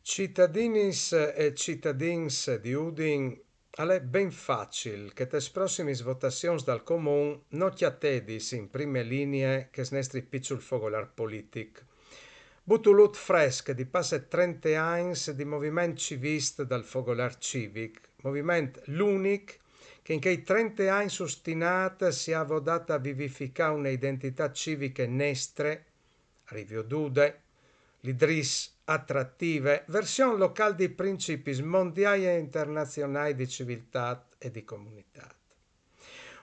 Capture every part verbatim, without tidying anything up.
Citadinis e citadins di Udin, al è ben facil che tes prossimis votazions dal comun no cjatedis in prime linie chest nestri piçul fogolar politic. Butulut fresc di passe trente agns di moviment civist dal fogolar civic, moviment l'unic che in chei trente agns sustinât si à vodât a vivificâ une identitât civiche nestre, riviodude, lidrîs atrative, version locâl di principis mondiâi e internazionâi di civiltât e di comunitât.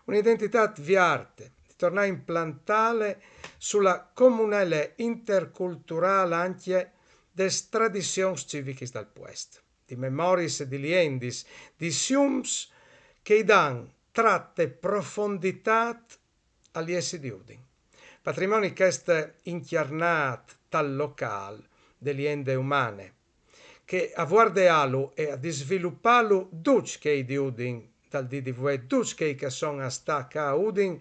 Une identitât viarte, di tornâ a implantâle su la comunele interculturâl ancje des tradizions civichis dal puest, di memoriis e di liendis, di siums che i dan trate, profonditât al jessi di Udin. Patrimoni chest incjarnât tal locâl de liende umane, che a vuardeâlu e a disvilupâlu ducj chei di Udin, dal dì di vuê ducj chei che a son a stâ ca a Udin,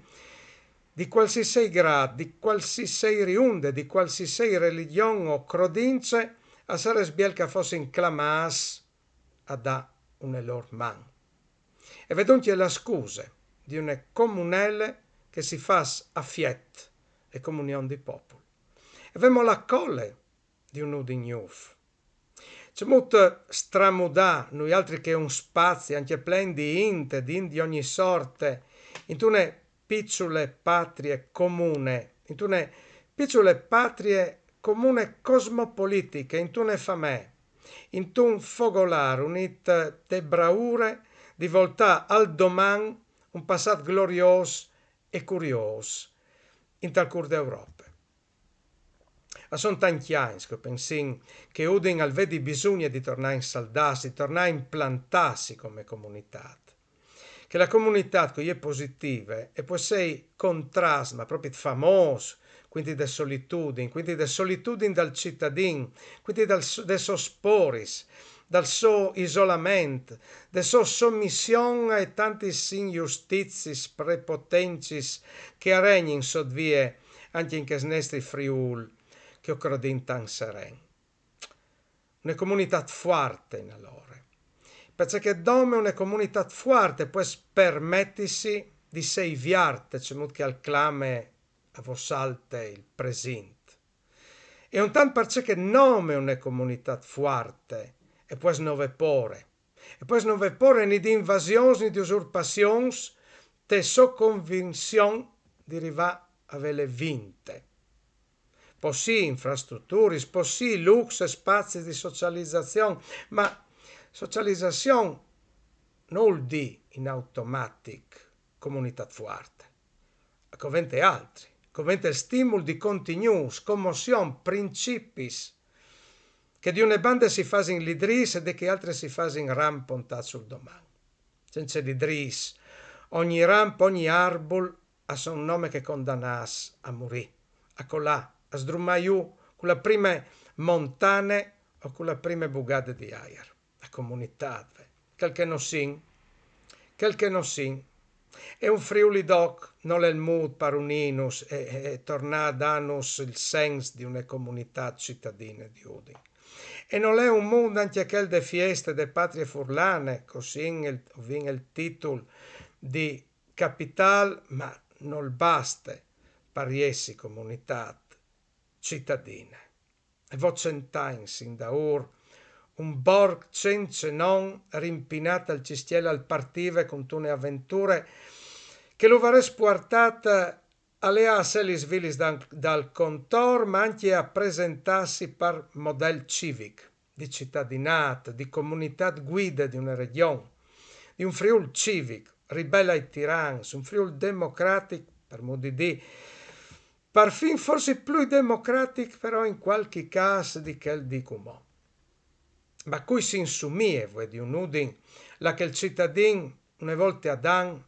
di cualsisei grât, di cualsisei riunde, di cualsisei religjon o crodince, a sarès biel che a fossin clamâts a dâ une lôr man. E ve duncje la scuse di une comunele che si fâs afiet e comunion di popul. E vemo la cole di un Udin gnûf. Cemût stramudâ nuialtri che un spazi ancje plen di int, di int di ogni sorte, intune piçule patrie comune, intune piçule patrie comune cosmopolitiche, intune famee, intun fogolâr unît de braure di voltâ al doman un passât gloriôs e curiôs intal cûr de Europe. A son tancj agns che o pensìn che Udin al vedi bisugne di tornâ a insaldâsi, di tornâ a implantâsi come comunitât. Che la comunitât che e je positive e pues sei contrast, ma propit famôs, cuindi de solitudin, cuindi de solitudin dal citadin, cuindi dal s-, des sôs pôris, dal so isolament, de sô somission aes tantis injustiziis prepotencis che a regnin sot vie ancje in chest nestri Friûl, che o crodìn tant seren. Une comunitât fuarte, in alore. Parcè che dome une comunitât fuarte e pues permetisi di sei viarte, cemût che al clame a vôs alte il presint. E un tant parcè che nome une comunitât fuarte e pues no vê pôre. E pues no vê pôre ni di invasions ni di usurpazions, te sô convinzion di rivâ a vêle vinte. Po sì infrastruturis, po sì lûcs e spazis di socializazion, ma socializazion no vûl dî in automatic comunitât fuarte. A covente altri, a covente stimul di continuts, comozion, principis, che di une bande si fasin lidrîts e de chê altre si fasin rampontâts sul doman. Cence lidrîts, ogni ramp, ogni arbul a son nome che condanâts a murî, a colâ, a sdrumâ jù cu la prime montane o cu la prime bugade di aiar. A comunitât, ve. Chel che no sin, chel che no sin. E un Friûl doc nol è il mût par unînus e, e, e tornâ a dânus il sens di une comunitât citadine di Udin. E nol è un mût ancje chel de fieste de Patrie Furlane, cussì o vin il titul di capitâl, ma nol baste par jessi comunitât citadine. E vo cent agns indaûr, un borc cence non rimpinât al cjistiel al partive cuntune aventure che lu varès puartât a leâ a sè lis vilis dal, dal contor, ma ancje a presentâsi par model civic, di citadinât, di comunitât guide di une regjon, di un Friûl civic, ribel ai tirans, un Friûl democratic, par mût di dî, parfin forsit plui democratic però in cualchi câs di chel di cumò. Ma cui si insumie, vuê, di un Udin, là che il citadin, une volte ad an,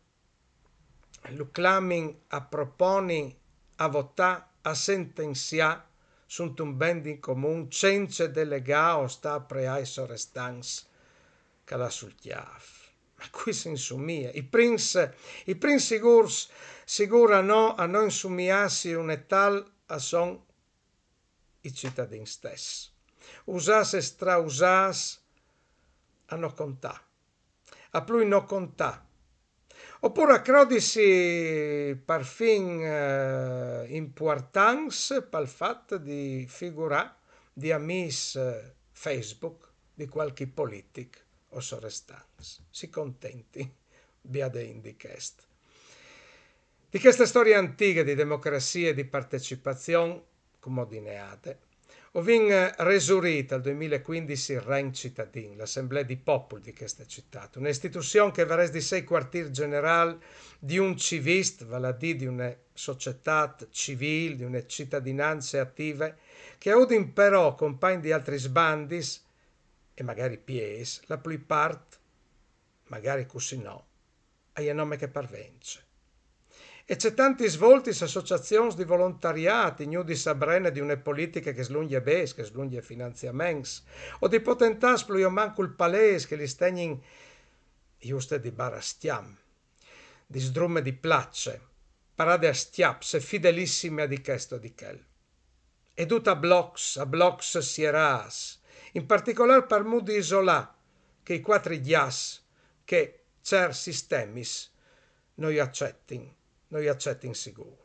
lu clamin a proponi, a votâ, a sentenziâ suntun ben di comun cence delegâ o stâ a preâ i sorestants che al à sul cjâf. Ma cui si insumie? I prins, i prins sigûrs, sigûr a no, a no insumiâsi une tâl a son i citadins stes. usâts e strausâts a no contâ, a plui no contâ. Opûr a crodisi parfin, eh, impuartants pal fat di figurâ di amîs, eh, Facebook di cualchi politic o sorestants. Si contentin, biade indi chest. Di cheste storie antighe di democrazie e di partecipazion, cumò di neade, o vin, eh, resurît al doi mil e cuindis il Ren Citadin, la assemblee di popul di cheste citât, une istituzion che e varès di sei cuartîr generâl di un civist, vâl a dî di une societât civîl, di une citadinance ative, che a Udin però, compagn di altris bandis, e magari piês, la plui part, magari cussì no, a je nome che par vence. E ce tantis voltis associazions di volontariât ignudis a brene di une politiche che slungje bêçs, che slungje finanziaments, o di potentâts plui o mancul palês che lis tegnin juste di barascjam, di sdrume di place, parade a scjaps e fidelissime a di chest o di chel. E dut a blocs, a blocs sierâts, in particolâr par mût di isolâ chei cuatri gjats che cierts sistemis no i acetin, no i acetin sigûr.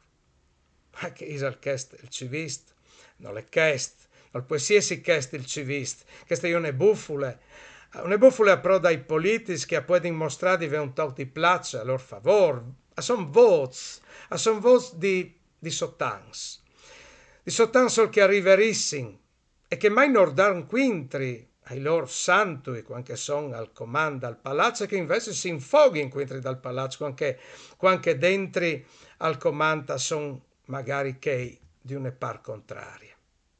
Ma che isal chest il civist? Nol è chest, nol pues jessi chest il civist, cheste e je une bufule, une bufule a pro dai politics che a puedin mostrâ di vê un toc di place a lôr favôr, a son vôts, a son vôts di, di sotans, di sotans che a riverissin, e che mai nol dan cuintri ai lôr santui cuant che a son al comant dal palaç, e che invezit si infoghin cuintri dal palaç cuant che, cuant che dentri al comant a son magari chei di une part contrarie.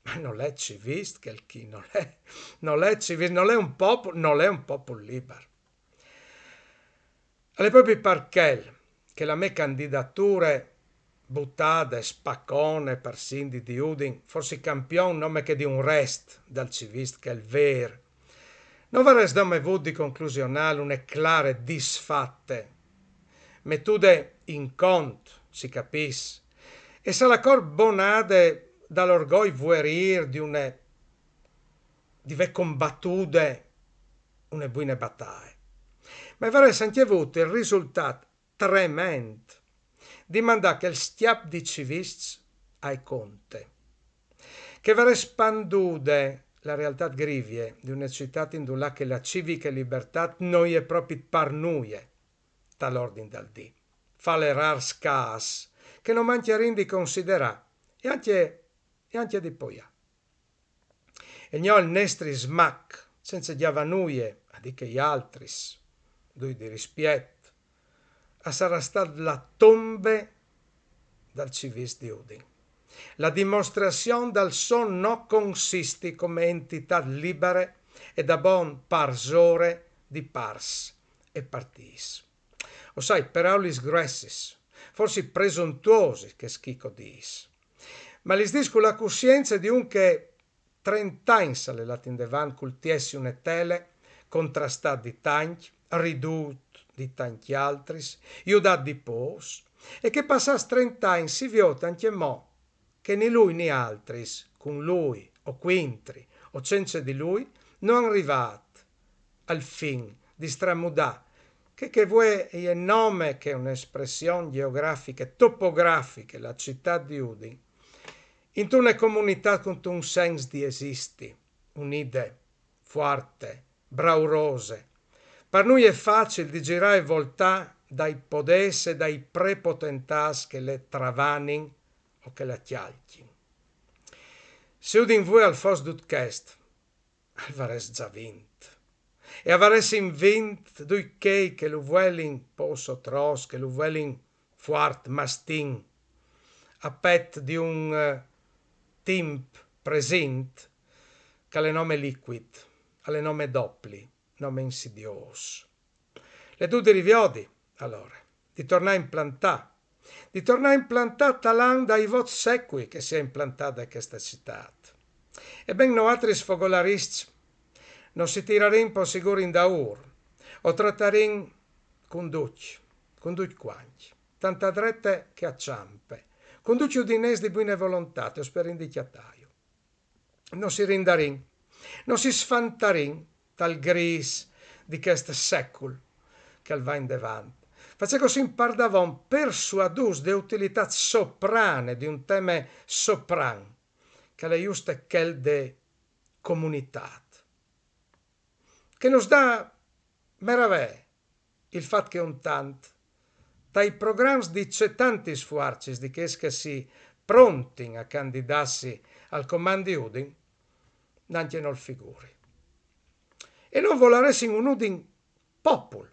Ma nol è civist chel chi, nol è, nol è civist, nol è un popul, nol è un popul libar. Al è propit par chel che la mê candidature, butade, spacone par sindi di Udin, forsi campion nome che di un rest dal civist chel vêr, no varès dome vût di conclusionâl une clare disfate, metude in cont, si capìs, e salacor bonade dal orgoi vuerîr di une, di vê combatude une buine bataie. Ma e varès ancje vût il risultât trement di mandâ chel scjap di civists ae conte, che e varès spandude la realtât grivie di une citât indulà che la civiche libertât no je propit par nuie tal ordin dal dì, fâ lerâ rârs câs che no mancjarìn di considerâ e ancje, e ancje di poiâ. E gnò il nestri smac, cence gjavâ nuie a di chei altris, dui di rispiet, a sarà stât la tombe dal civist di Udin, la dimostrazion dal so no consisti come entitât libare e da bon parsore di pars e partîts. O sai, peraulis gruessis, forsi presuntuosis chês chi che o dîs. Ma lis dîs cu la cussience di un che trent'agns al è lât indevant cul tiessi une tele, contrastât di tancj, ridût di tancj altris, judât di pôcs, e che passâts trent'agns si viôt ancjemò che ni lui ni altris, cun lui o cuintri o cence di lui, no àn rivât al fin di stramudâ chê che vuê e je nome che une espression gjeografiche, topografiche, la citât di Udin, intune comunitât cuntun sens di esisti, unide, fuarte, braurose. Par nuie facil di zirâ e voltâ dai podês e dai prepotentâts che le travanin o che la cjalcjin. Se Udin vuê al fos dut chest, al varès za vint. E a varessin vint ducj chei che lu vuelin, pôcs o trops, che lu vuelin fuart, mastin, a pet di un, eh, timp presint, che al è nome licuit, al è nome dopli, nome insidiôs. Al è dut di riviodi, alore, di tornâ a implantâ, di tornâ a implantâ tal an dai vot secui che si è implantade cheste citât. E ben, noaltris fogolarists no si tirarìn po sigûr indaûr, o tratarìn cun ducj, cun ducj cuancj, tant a drete che a çampe, cun ducj i udinês di buine volontât, o sperìn di cjatâju. No si rindarìn, no si sfantarìn tal grîs di chest secul che al va indevant. Face che o sin pardavon persuadûts de utilitât soprane di un teme sopran, che al è juste chel de comunitât. Che nus dà meravee il fat che un tant, tai programs di cetantis fuarcis di chês che si prontin a candidâsi al comandi Udin, nancje nol figuri. E nô o volaressin un Udin popul.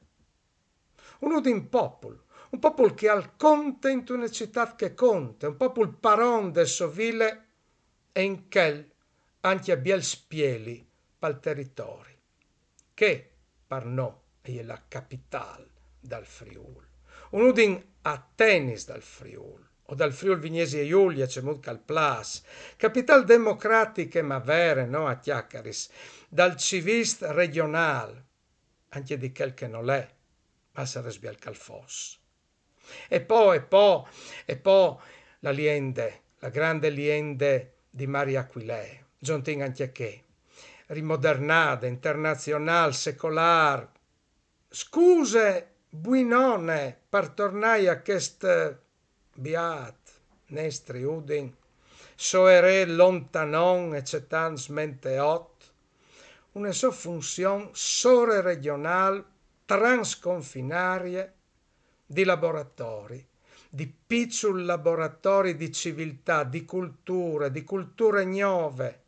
Un Udin popul. Un popul che al conte intune citât che conte, un popul paron de sô vile e in chel ancje biel spieli pal teritori. Che par nô e je la capitâl dal Friûl. Un Udin Atenis dal Friûl, o dal Friûl Vignesie Julie, cemût che al plâs. Capitâl democratiche, ma vere, no a cjacaris, dal civist regjonâl, ancje di chel che nol è, ma al sarès biel che al fos. E po, e po, e po la liende, la grande liende di Marie Aquilee, zontìn ancje chê, rimodernade, internazionâl, secolâr, scuse buinone par tornâi a chest biât nestri Udin, so erê lontanon e cetans menteot, une sô funzion soreregjonâl transconfinarie di laboratori, di piçul laboratori di civiltât, di culture, di culture gnove,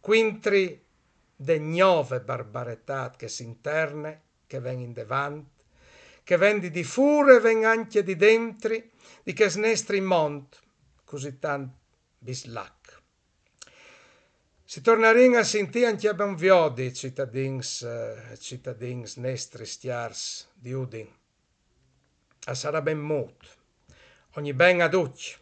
cuintri de gnove barbaretât che si interne, che e ven indevant, che e ven di difûr e e ven ancje di dentri, di chest nestri mont cussì tant bislach. Si tornarìn a sintî ancje a bon viodi, citadins, eh, citadins nestris, cjârs di Udin. Al sarà ben mût. Ogni ben a ducj.